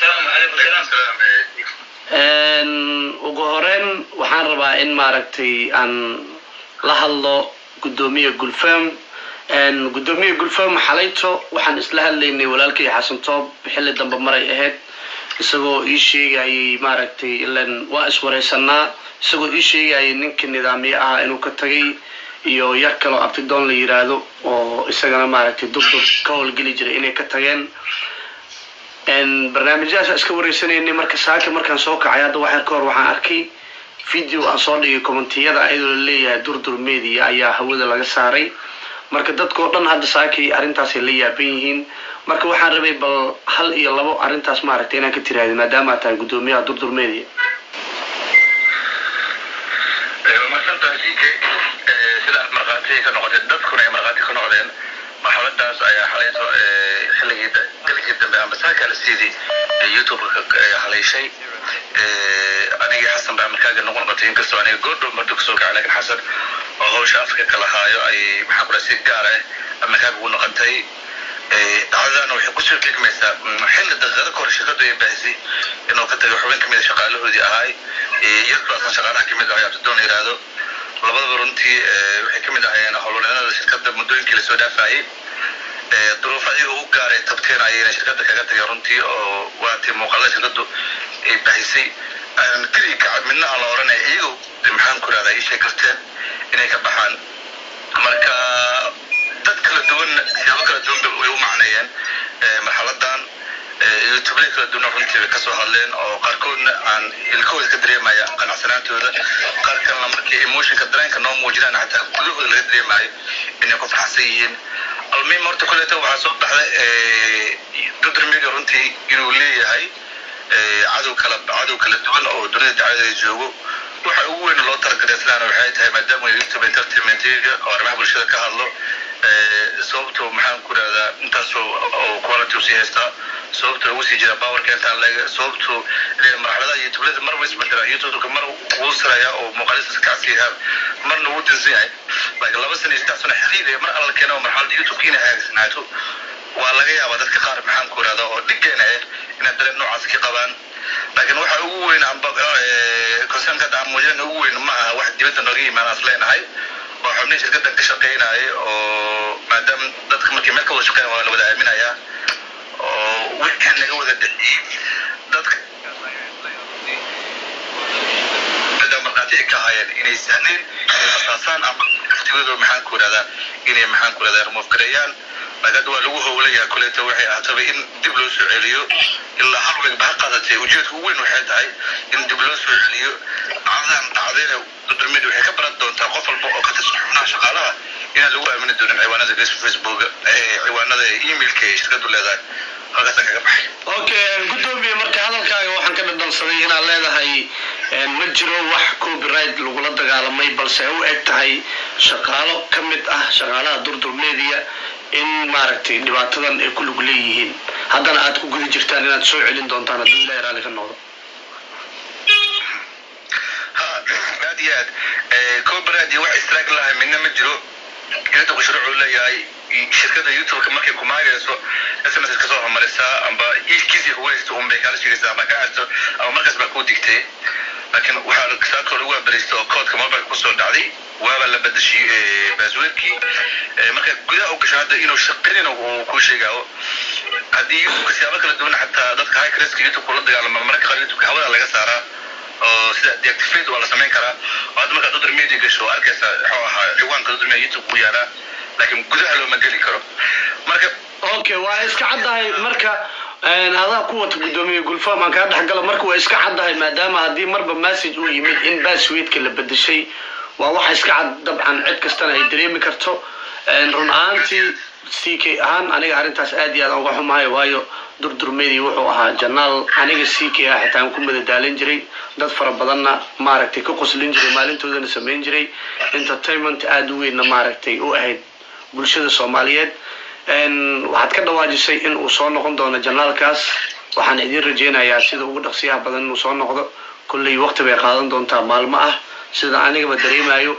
Salaam. Ugu horeyn waxaan rabaa in maaragtay aan la hadlo guddoomiye Gulfam. Guddoomiye Gulfam, xalayto waxaan isla hadlaynay walaalkay Xasan Toob xilli dambe maray ahayd, isagoo ii sheegayay maaragtay, ilan waa iswareysanaa, isagoo ii sheegayay ninka nidaamye ah inuu ka tagay iyo yar kaloo Abtidoon la yiraahdo oo isagana maaragtay Durdur ka howlgeli jiray inay ka tageen. Barnaamijyahaas iska wareysanaynay. Marka saaka markaan soo kacay hadda waxyar ka hor, waxaan arkay video aan soo dhigay commentiyada ayadoo la leeyahay Durdur Media ayaa hawada laga saaray. Marka dadkao dhan hadda saakay arrintaasay la yaaban yihiin. Marka waxaan rabay bal hal iyo labo arrintaas maaragtay inaan ka tiraahdo, maadaama aad tahay guddoomiyaha Durdur Media. Waa mahadsantahay, CK. Sida aad markhaati ka noqotay, dadkuna ay markhaati ka noqdeen, marxaladaas ayaa xalayto xilligii galigii dambe amba saaka la siidii YouTube-ka haleyshay. Anigii Xasan baa markaaga noqon noqotay, inkastoo aniga goordhow mardo kasoo kacay, lakin Xasan oo hawsha Afrika kala haayo ay maxaa kula si gaar ah markaaga ugu noqotay. Dhacdadana waxay kusoo beegmaysaa xilli daqiiqado ka hor shirkadu ay baahisay inuu ka tagay xubin kamid a shaqaalahoodii ahaay, iyadoo asan shaqaalaha kamid ahay, Abtidoon yidhaahdo. Labadaba runtii waxay kamid ahaayeen howlwadeennada shirkadda muddooyinkii lasoo dhaafayay. Duruufo iyaga u gaaray tabteen ayayna shirkadda kaga tageen runtii, oo waatii muuqaalada shirkaddu ay baahisay aan keliya ka midna aan la oranaya, iyagu maxaan ku rahdaa ii sheeg karteen inay ka baxaan. Marka dad kala duwan siyaabo kala duwan bay way u macneeyeen marxaladan. YouTubeley kala duwana runtii bay kasoo hadleen, oo qaarkoodna aan ilkahooda ka dareemaya qanacsanaantooda, qaar kalena markii emotionka dareenka noo muujinaan xataa gudahooda laga dareemayo inay ku faraxsan yihiin. Almuhim, horta kuleeta waxaa soo baxday Durdur Media runtii inuu leeyahay cadow kala duwan oo dunida dacwadeeda joogo. Waxa ugu weyn loo targaray islaana waxay tahay maadaama YouTube entertainment oo arrimaha bulshada ka hadlo, sababto maxaan ku rahdaa intaasoo oo quality usii haystaa, sababto ugu sii jira powerka intaan leeg, sababto marxaladaha YouTubelada mar way isbedelaan. YouTubeka mar wuu saraya oo muuqaalista kacsi yahay, marna wuu dansan yahay, laakiin 2 sano iyo 3 sano xiriir mar alla keeno marxaladda YouTube inay hagaagsanaato waa laga yaabaa dadka qaar maxaan ku rahdaa oo dhigeena ah inay dareen noocaas ka qabaan. Laakiin waxa ugu weyn amba concernka hadda aan muujinayna ugu weyn ma aha wax dibadda nooga yimaada as leenahay oo xubnihi shirkaddan ka shaqaynayay, oo maadaama dadka markii meel ka wada shaqeyn waa la wada aaminayaa, oo wixii naga wada dhexiyey dadka maadaama markhaati ay ka ahaayeen inay sahleen inay asaasaan ama waqtigooda maxaan ku rahdaa inay maxaan ku rahdaa remove gareeyaan. Laakiin hadda waa lagu howlayaa kuleeta waxay ahaataba in dib loo soo celiyo, ilaa hal week ba ha qaadatay. Ujeedka ugu weyn waxay tahay in dib loo soo celiyo. Dhacdadan dhacdayna Durdur Media waxay ka baran doontaa qof walba oo ka tirsan xubnaha shaqaalaha inaan lagu aamini doonin ciwaanada Facebook, ciwaanada emailka ee shirkadu leedahay. Halkaasaan kaga baxay. Okay, guddoomiye, marka hadalkaaga waxaan ka dhadhansaday inaad leedahay ma jiro wax copyright lagula dagaalamay, balse ay u eg tahay shaqaalo ka mid ah shaqaalaha Durdur Media in maaragtay dhibaatadan ay ku lug leeyihiin, haddana aad ku guda jirtaan inaad soo celin doontaan hadduu Ilahay raalli ka noqdo. Ha, aad iyo aad. Copyright iyo wax strike lahay midna ma jiro. YouTube shuruucuu leeyahay. Shirkadda YouTube-ka markay ku maagayso SMS kasoo hormarisaa amba kiisii kugu haysto un bay kaala sheegaysaa ama ka haysto ama markaas baa kuu digtay. Laakiin waxaa saakoo lagu waabariista oo koodka mobilka kusoo dhacday waaba la bedeshay passwordkii. Marka gudaha u gasho hadda inuu shaqaynina uu kuu sheegaayo. Haddii YouTube siyaabo kala duwan xataa dadka hackerska YouTube kula dagaalama, mararka qaar YouTube hawada laga saaraa oo sida deactivate waa la samayn karaa. Oo hadda markaad Durdur Media gasho waa arkaysa muxuu ahaa ciwaanka Durdur Media YouTube ku yaalaa, laakiin gudaha looma geli karo marka. Okay, waa iska caddahay. Marka adaa ku wata, guddoomiye Gulfam, aan kaa dhexgalo. Marka waa iska caddahay, maadaama haddii marba message uu yimid in passwordka la bedeshay, waa waxa iska cad dabcan, cid kastana ay dareemi karto. Run ahaantii CK ahaan aniga arrintaas aad iyo aad aan uga xumahay, waayo Durdur Media wuxuu ahaa channel aniga CK ah xitaa aan ku madadaalin jiray, dad fara badanna maaragtay ka qoslin jiray, maalintoodana samayn jiray, entertainment aada u weynna maaragtay u ahayd bulshada Soomaaliyeed. Waxaad ka dhawaajisay in uu soo noqon doono channelkaas. Waxaan idiin rajeynayaa sida ugu dhaqsiyaha badan inuu soo noqdo. Kolley waqti bay qaadan doontaa maalmo ah, sida anigaba dareemayo.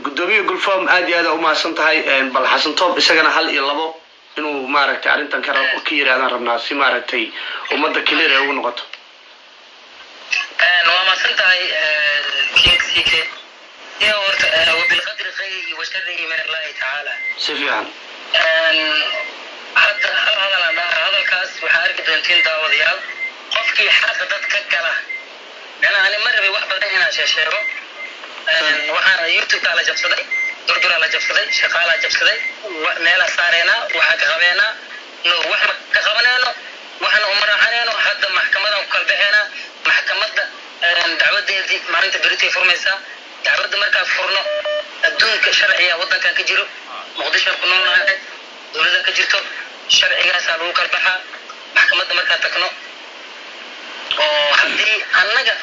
Guddoomiye Gulfam, aad iyo aad aa umahadsan tahay. Bal Xasan Toob isagana hal iyo labo. Inuu maaragtay arrintan ka yidhahdaan rabnaa si maaragtay ummadda clear ay ugu noqoto. Waa mahadsan tahay, King CK. Iyo horta وبالقدر خيره وشره من الله تعالى. Si fiican. Hadda hal hadal aan dhaha, hadalkaas waxaa arki doontiin daawadayaal qofkii xaqa dad ka gala. Macnaha ani ma rabay wax badan inaan sheesheego. Waxaana YouTube-kaa la jabsaday, Durduraa la jabsaday, shaqaalaa jabsaday, meelaa saareynaa, waxaa ka qabeenaa, no wax ma ka qabaneyno, waxna uma raacaneyno. Hadda maxkamadaan ku kala baxeynaa. Maxkamadda dacwadeedii maalinta beritay furmaysaa. Dacwadda markaa furno, adduunka sharciga waddankan ka jiro, Muqdishoan ku noolnahay, dowladda ka jirto, sharcigaasaa lagu kala baxaa. Maxkamadda markaa tagno oo haddii annaga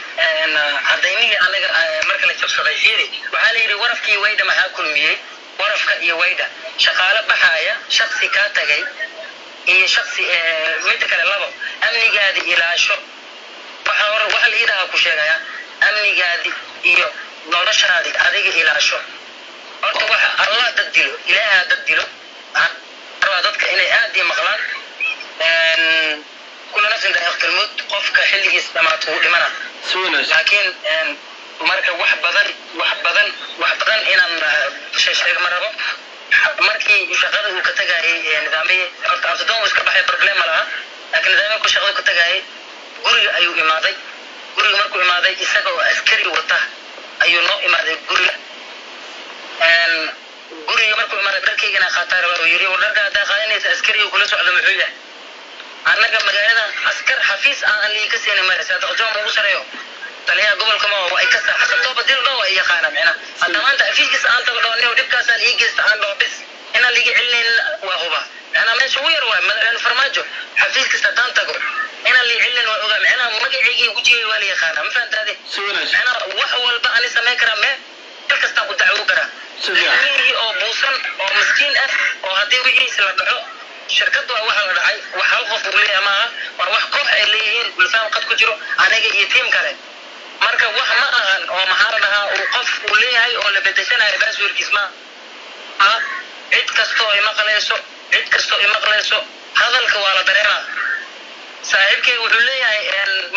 cadaymihii annaga marka la jabsaday, fiiri, waxaa la yidhi warafkii waydha maxaa kulmiyey? Warafka iyo waydha, shaqaale baxaaya, shaksi kaa tagay iyo shaksi midda kale. Labo, amnigaadi ilaasho. Waxa hore waxa la yidhaha ku sheegaya, amnigaadi iyo noloshaadi adiga ilaasho. Horta waxa Allah dad dilo, Ilaaha dad dilo. Waxaan rabaa dadka inay aad ii maqlaan. كل نفس ذائقة الموت, qofka xilligiis dhamaato wuu dhimana. Si wanaagsan. Laakiin marka wax badan, wax badan, wax badan inaan sheego ma rabo. Markii shaqada uu ka tagayay nidaamiyey, horta Abtidoon uu iska baxay, problem ma laha, laakiin nidaamiye ku shaqada ka tagayay, guriga ayuu imaaday. Guriga markuu imaaday, isaga oo askari wata ayuu noo imaaday guriga. Guriga markuu imaaday, dharkaygana qaataa rabaa uu yiri. War, dharka haddaa qaadanaysa, askariga kula socdo muxuu yahay? Annaga magaalada askar xafiis aan lii ka siinay mara. Saadiq Joon ugu sareeyo, taliyaha gobolka ma waa ka saa Xasan dil dho waa i yaqaana. Micna hadda maanta xafiiskiisa aan tago, dhaho niyow dhibkaasaan ii geysta aan dhaho, bis inaan liiga celinaynin waa huba. Micnaa meesha ugu yar waay Madaxweyne Farmaajo xafiiskiisa haddaan tago inaan lii celinayn waa ogaa. Micnaha magaceygii wejigay waa la yaqaanaa, ma fahantaade? Si wanaagsan. Micnaha wax walba ani samayn karaa, meel kastaan ku dacwo karaa. Si fiican. Mihii oo buusan oo miskiin ah oo haddii wixiisa la dhaco, shirkaddu waa waxa la dhacay, wax hal qof uu leeyahay maaha, waa wax koox ay leeyihiin, Gulfaan qad ku jiro, aniga iyo tiim kale. Marka wax ma ahan oo maxaa la dhahaa uu qof uu leeyahay oo la bedeshanayo passwordkiis ma aha. Cid kastoo ay maqlayso, cid kastoo ay maqlayso, hadalka waa la dareemaa. Saaxiibkay wuxuu leeyahay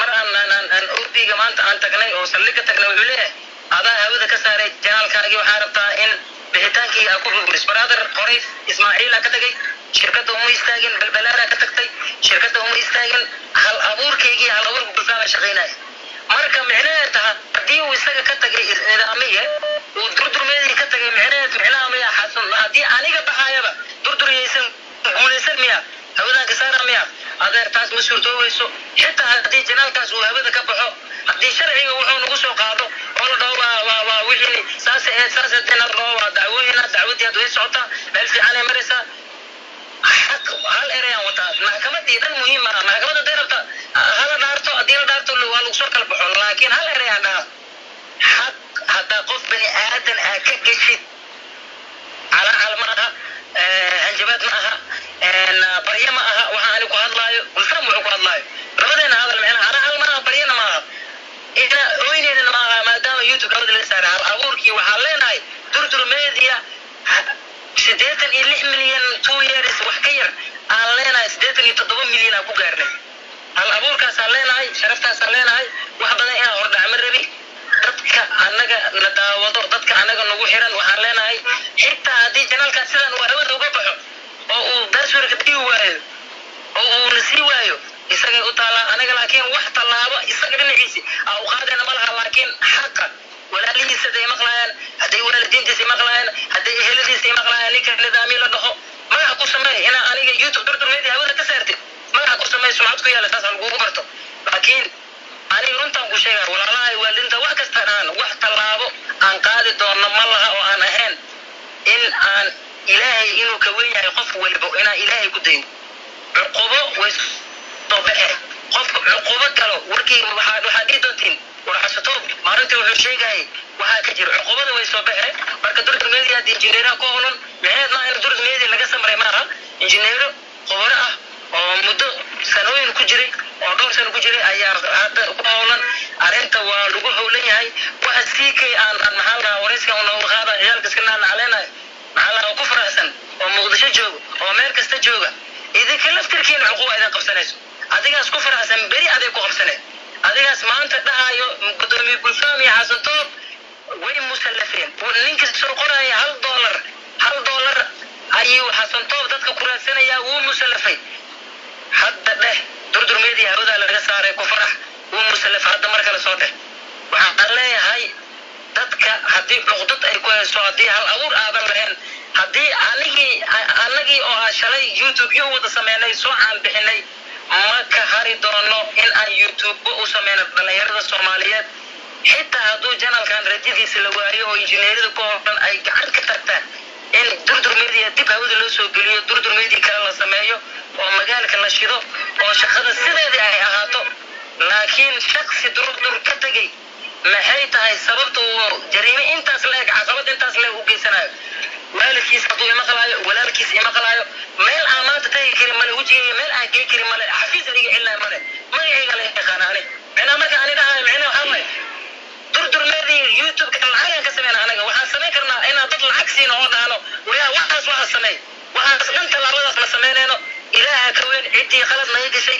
mar aan OB-ga maanta aan tagnay oo saldhigga tagnay, wuxuu leeyahay adaa hawada ka saaray janaalkaagii, waxaa rabtaa in bixitaankii aa ku burburis. Brother, qoray Ismaaciila ka tagay, shirkadda uma istaagin. Balbalaara ka tagtay, shirkadda uma istaagin. Hal abuurkaygii, hal abuurka Gulfaama shaqaynaya. Marka micnaheed taha haddii uu isaga ka tagay nidaamiye, uu Durdurmeedii ka tagay, micnaheed micnaha miya Xasan haddii aniga baxayaba Durduriyaysan guulaysan miya, hawadaan ka saara miya? Adeer, taas ma suurtoobeyso. Xitaa haddii janaalkaas uu hawada ka baxo, haddii sharciga wuxuu nagu soo qaado oo la dhaho waa wixii saas ahayd, saas hadii nala dhaho, waa dacwooyina, dacwadii hadda way socotaa, meel fiican ay maraysaa. Xaq hal ereyaan wataa, maxkamadii dhan muhiim maaha. Maxkamadda hadday rabta hala dhaarto, haddii la dhaarto waa lagu soo kala baxo, laakiin hal ereyaan dhaha: xaq haddaa qof bani aadan aa ka geshid, calaacal ma aha, hanjabaad ma aha, baryo ma aha. Waxa ani ku hadlaayo, Gulfam wuxuu ku hadlaayo, labadeena hadal micnaha calaacal ma aha, baryana ma aha, ina oyneynana ma aha. Maadaama YouTube hawada laga saaray hal abuurkii, waxaan leenahay Durdur Media 86 milyan 2 years wax ka yar aan leenahay, 87 milyan aan ku gaarnay. Hal abuurkaasaan leenahay, sharaftaasaan leenahay. Wax badan inaan hordhac ma rabi. Dadka annaga na daawado, dadka annaga nagu xiran, waxaan leenahay xitaa haddii janaalkaas sidan uu hawada uga baxo oo uu passwordka dhigi waayo oo uu na sii waayo, isagay u taallaa. Anaga laakiin wax tallaabo isaga dhinaciisi aa u qaadayna ma laha. Laakiin xaqa walaalihiisa hadday maqlaayaan, hadday waalidiintiisa maqlaayaan, hadday eheladiisa maqlaayaan, ninka nidaamyo la dhaho magaca ku sameey inaa aniga YouTube Durdur Media hawada ka saartid, magaca ku sameey, sumcad ku yaala, saas ha lagugu barto. Laakiin aniga runtaan ku sheegaya, walaalahay, waalidiinta, wax kasta aan wax tallaabo aan qaadi doonno ma laha oo aan ahayn in aan Ilaahay inuu ka wen yahay qof walibo, inaan Ilaahay ku dayn. Cuqubo way soo baxe, qofka cuqubo galo. Warkii waxaa dhihi doontiin, war Xasatoob maalintii wuxuu sheegayay waxaa ka jira, cuqubada way soo baxe. Marka Durdur Media hadda injineeraha ku howlan, micneheed maa in Durdur Media laga samray maaha. Injineero khubaro ah oo muddo sanooyin ku jiray oo dhowr sano ku jiray ayaa hadda ku howlan arrinta, waa lagu howlan yahay. Waxa CK aan maxaa la dhahaa warayska nooga qaada, ciyaalka iska naalnacleenayo, maxaa la dhahaa, ku faraxsan oo Muqdisho jooga oo meel kasta jooga, idinka laftirkiina xuquuq idin qabsanayso. Adigaas ku faraxsan, beri aday ku qabsaneen. Adigaas maanta dhahayo gudoomiye Gulfaam iyo Xasan Toob way musallafeen, ninka soo qoraya $1, $1 ayuu Xasan Toob dadka ku raadsanayaa, wuu musallafay. Hadda dheh Durdur Media hawadaa laga saaray, ku farax, wuu musallafay. Hadda mar kale soo dheh. Waxaan leeyahay dadka, haddii cuqdad ay ku hayso, haddii hal abuur aadan lahayn, haddii anigii annagii oo ah shalay YouTube yo wada sameynay, soo caan bixinay, ma ka hari doono in aan YouTube u sameyno dhalinyarada Soomaaliyeed. Xitaa hadduu channelkan rajadiisa la waayo oo injineerada ku howlan ay gacan ka tagtaan, in Durdur Media dib hawada loo soo geliyo, Durdur Media kale la sameeyo oo magaalka la shido oo shaqada sideedii ay ahaato. Laakiin shaksi Durdur ka tegey, maxay tahay sababta uu jariime intaas la eg, caqabad intaas la eg u geysanayo? Waalidkiis hadduu imaqlaayo, walaalkiis imaqlaayo, meel aan maanta tagi karin male, wejigayga meel aan gey karin male, xafiis liiga celinayo male, magacayga la yaqaana ani. Micnaha marka ani dhahayo, micnaha waxaa waaye Durdur Media YouTube-ka lacagaan ka sameyna. Anaga waxaan samayn karnaa inaan dad lacag siino oo dhahno, "Wariyaha, waxaas waxaas sameey." Waxaas dhan tallaabadaas ma samaynayno. Ilaaha ka weyn ciddii qalad naga gashay.